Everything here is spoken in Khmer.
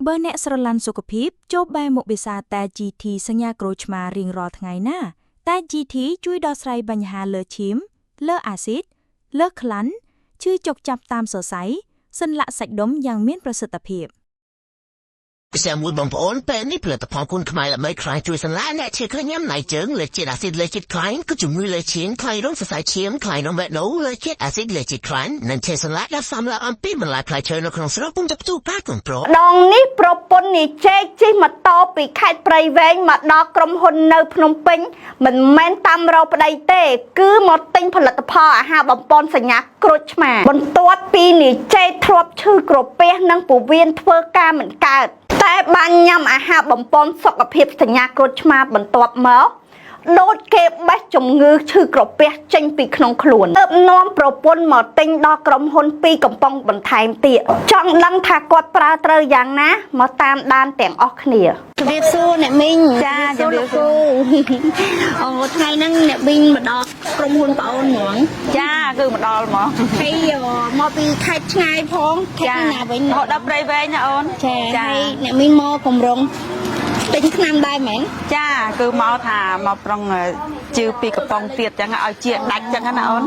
បើអ្នកស្រឡាញ់សុខភាពចូលបែរមុខវិសាតែ GT សញ្ញាក្រូចឆ្មារៀងរាល់ថ្ងៃណាតែ GT ជួយដោះស្រាយបញ្ហាលើសឈាម លើសអាស៊ីត លើសខ្លាញ់ឈឺចុកចាប់តាមសរសៃសន្លាក់សាច់ដុំយ៉ាងមានប្រសិទ្ធភាព។ ពិសេសមួយបងប្អូនពេលនេះផលិតផលគុណខ្មែរដើម្បីខ្លាយជួយសន្លាក់អ្នកឈឺឃើញញ៉ាំណៃជើងលើជាតិអាស៊ីតលើជាតិខ្លាញ់គឺជំងឺលើឈាមខ្លាយរងសរសៃឈាមខ្លាយរងបេះដូងលើជាតិអាស៊ីតលើជាតិខ្លាញ់និងជាសន្លាក់ដែលសំឡអំពីបន្លែផ្លែឈើនៅក្នុងស្រុកពុំទទួលការគ្រប់គ្រង ដងនេះប្រពន្ធនីជែកជិះម៉ូតូពីខេត្តព្រៃវែងមកដល់ក្រុមហ៊ុននៅភ្នំពេញមិនមែនតាមរកប្តីទេ គឺមកទិញផលិតផលអាហារបំពន់សញ្ញាក្រូចឆ្មាបន្ទាប់ពីនីជែកធ្លាប់ឈឺក្រពះនិងពោះវៀនធ្វើការមិនកើតតែបានញ៉ាំអាហារបំពន់សុខភាពសញ្ញាក្រូចឆ្មាបន្ទាប់មកដូចគេបេះជំងឺឈឺក្រពះចេញពីក្នុងខ្លួនទើបនាំប្រពន្ធមកទិញដល់ក្រុមហ៊ុនពីរកំប៉ុងបន្ថែមទៀតចង់ដឹងថាគាត់ប្រើត្រូវយ៉ាងណាមកតាមដានទាំងអស់គ្នា។ ជំរាបសួរអ្នកមីង។ ចា ជំរាបសួរលោកគ្រូអូថ្ងៃហ្នឹងអ្នកមីងមកដល់ក្រុមហ៊ុនប្អូនហ្មង ចាគឺមកដល់ហ្មង ហើយមកពីខេត្តឆ្ងាយផងខេត្តណាវិញ? រហូតដល់ព្រៃវែងណាអូន។ ចាហើយអ្នកមីងមកកម្រងទិញថ្នាំដែរមែន? ចាគឺមកថាមកប្រុងជឿពីកំប៉ុងទៀតចឹងឲ្យជាដាច់ចឹងណាអូន។